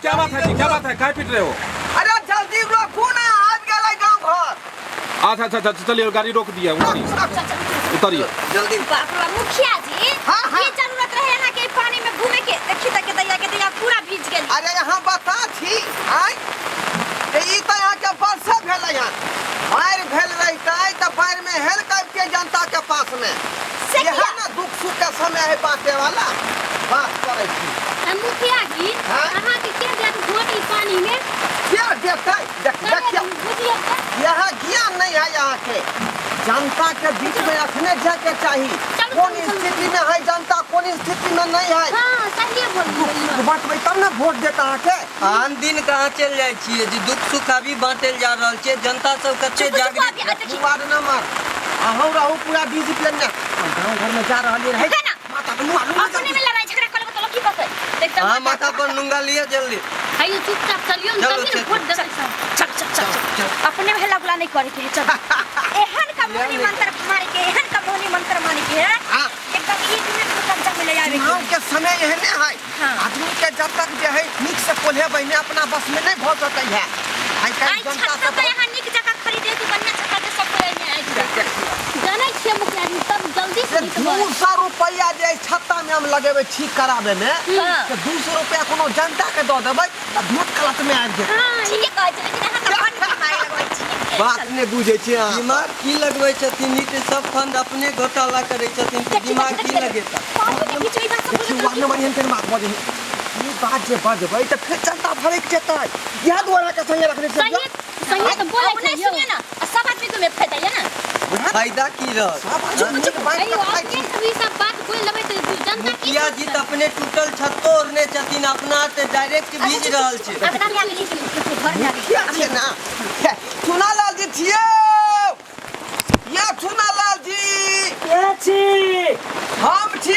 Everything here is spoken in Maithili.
क्या बात है जी, क्या बात है, काहे पीट रहे हो? अरे जल्दी रोकू ना, आबि गेलै गाँव घर। अच्छा अच्छा अच्छा, चलिए गाड़ी रोक दिया, उतरिए उतरिए जल्दी। बाप रे बाप, मुखिया जी, हाँ, हाँ। की जरूरत रहे यहाँ के पानी में घूमे के? देखी तक के दैया के दैया पूरा भीज गेल। अरे यहाँ बता छी आय जे ई तऽ यहाँ के वर्षा भेलै हन, बाढ़ि भेल रहितै तऽ बाढ़ि में हेल के आबितियै जनता के पास में। से इएह किया? ने दुख सुख के समय है बांटे वाला, बात करै छी। आ मुखिया जी, हाँ? अहाँ के के देत वोट ई पानी में? के देतै? देखियौ, बुझियौ तऽ। यहाँ ज्ञान नहीं है यहाँ के जनता के बीच में अखने जाके चाही। चलू, कोन चलू, चलू। स्थिति में है जनता, कोन स्थिति में नहीं है। हाँ, सहिए बोललियै। बटबै तब ने वोट देत अहाँके। आन दिन कहाँ चलि जाइ छियै जे दुख सुख अभी बाँटल जा रहल छै, जनता सब कते चुप, चुप, जागृत। अभी, आ देखी। वार्ड नंबर अहूँ रहू पूरा डिसिप्लिन में। गाँव घर में जा रहलियै रहै। है ना? माथा पर नुआ, नुआ अपने में लड़ाई झगड़ा कर लेबै तऽ लोक की कहतै? देखते अहाँ माथा पर नुंगा लिअ जल्दी। हैयो चुपचाप चलियौ ने, चलू, तभी ने चलू। वोट देबै सब। चल चल चल चल, अपने में हल्ला गुल्ला नहीं करे के है, चल। एहन का मोहनी मंत्र मारे के, एहन का मोहनी मंत्र मारे के है। हाँ। एकदम एक मिनट में कब्जा में ले आवे के। चुनाव के समय एहने है। हाँ। आदमी के जब तक जे है नीक से पोल्हेबै ने अपना बस में नहीं भऽ सकै है। आइ काल्हि आई जनता छत्ता सब तो यहाँ नीक जगह खरीदे तू बढ़िया छत्ता जे सब कोई एने आबि जाए। जानै छियै मुखिया जी, तब जल्दी से से जीतबै। 200 रुपैआ जे एहि छत्ता में हम लगेबै ठीक कराबै में, हाँ। से 200 रुपैआ कोनो जनता के दऽ देबै तऽ वोट गलत में आबि जेतै। हाँ, ठीके कहै छै, लेकिन अहाँ तऽ बड्ड दिमाग लगबै छी। बात नहि बुझै छियै अहाँ। दिमाग की लगबै छथिन? ई तऽ सब फंड अपने घोटाला करै छथिन, तऽ देखी, दिमाग देखी, की देखी। लगेता? पानी के बीच में ई बात सब देखियौ, बोलैत वार्ड नंबर एहन केहन बात बजै है। ई बात जे बजबै तऽ फेर जनता भड़कि जेतै। इएह दुआरे के संगे रखने छियै। सहिए सहिए तऽ बोलै अपने छै यौ। सुनिए ना, आ सब आदमी के में फायदा ये ना। फायदा की रहत? सब आदमी नीक बात हैयो, कऽ खाइ अपने छी। सब ई सब बात बोलि देबै तऽ जनता की मुखिया जी सोचतै? तऽ अपने टूटल छत्तो ओढ़ने छथिन, अपना तऽ डायरेक्ट भीज रहल छै। अपना में आबि गेल, घर में आबि मुखिया गेल। छै ना। हे, चुनालाल जी छियै? ये चुनालाल जी। के छी? हम छी।